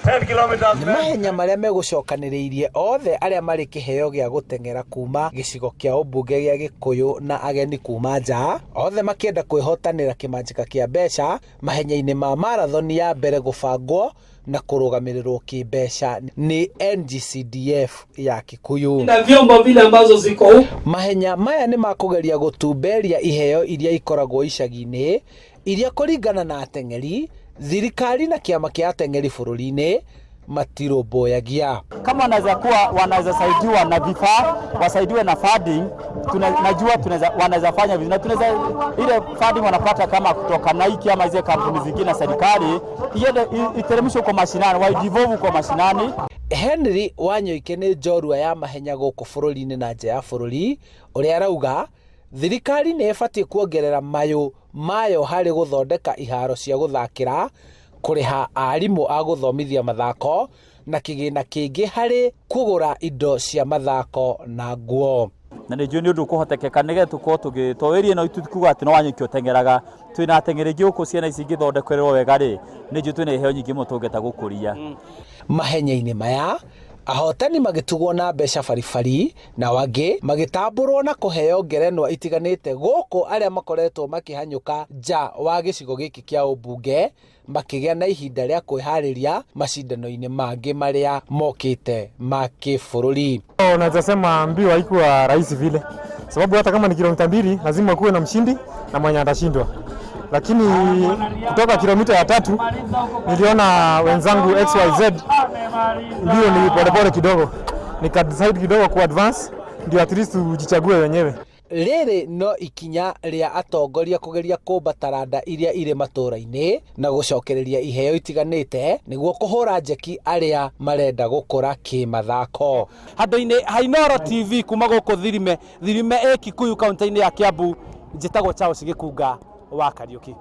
10 kilometers. Nĩ mahenya marĩa megũcokanĩrĩirie othe arĩa marĩ kĩheo gĩa gũteng'era kuma gĩcigo kĩa ũmbunge gĩa Gĩkũyũ na ageni kuma nja, othe makĩenda kwĩhotanĩra kĩmanjĩka kĩa mbeca mahenya-inĩ ma marathoni ya mbere gũbangwo na kũrũgamĩrĩrwo kĩmbeca nĩ NGCDF ya Kikuyu. Na vyombo vile ambazo ziko huku. Mahenya maya nĩ makũgeria gũtumberia iheo iria ikoragwo icagi-inĩ iria kũringana na ateng'eri, thirikari na kĩama kĩa ateng'eri bũrũri-inĩ matirũmbũyagia. Kama wanaweza kuwa wanaweza saidiwa na vifaa, wasaidiwe na funding, najua tunaweza, wanaweza fanya vizuri na tunaweza ile funding wanapata kama kutoka Nike ama zile kampuni zingine na serikali iende iteremshwe huko mashinani, wa devolve huko mashinani. Henry Wanyoike nĩ njorua ya mahenya gũkũ bũrũri-inĩ na nja ya bũrũri, ũrĩa arauga thirikari nĩ ĩbatiĩ kuongerera mayũ mayo harĩ gũthondeka iharo cia gũthakĩra, kũrĩha arimũ a gũthomithia mathako na kĩgĩna kĩngĩ harĩ kũgũra indo cia mathako na nguo. Na nĩ njũĩ nĩ ũndũ ũkũhotekeka nĩgetha tũkorwo tũgĩ to area ĩno tikuga atĩ no Wanyoike ũteng'eraga, twĩna ateng'eri aingĩ gũkũ, ciana ici ingĩthondekerwo wega rĩ, nĩ njũĩ twĩna iheo nyingĩ mũno tũngĩhota gũkũria. Mahenya-inĩ maya ahotani magĩtugwo na mbeca baribari na wangĩ magĩtambũrwo na kũheo ngerenwa itiganĩte gũkũ arĩa makoretwo makĩhanyũka nja wa gĩcigo gĩkĩ kĩa ũmbunge makĩgĩa na ihinda rĩa kwĩharĩria macindano-inĩ mangĩ marĩa mokĩte ma kĩbũrũri. Unaweza sema mbio haikuwa rahisi vile, sababu hata kama ni kilomita 2 lazima kuwe na mshindi na mwenye atashindwa. Lakini kutoka kilomita ya 3 niliona wenzangu XYZ mbio ni polepole kidogo, nika decide kidogo ku advance ndio at least ujichague wenyewe. Rĩrĩ no ikinya rĩa atongoria kũgeria kũmba taranda iria irĩ matũũra-inĩ na gũcokereria iheo itiganĩte nĩguo kũhũra njeki arĩa marenda gũkũra kĩmathako. Handũ-inĩ ha Inooro TV kuma gũkũ Thirime, Thirime ĩ Kikuyu kaunti-inĩ ya Kiambu, njĩtagwo Charles Gĩkunga wa Kariũki.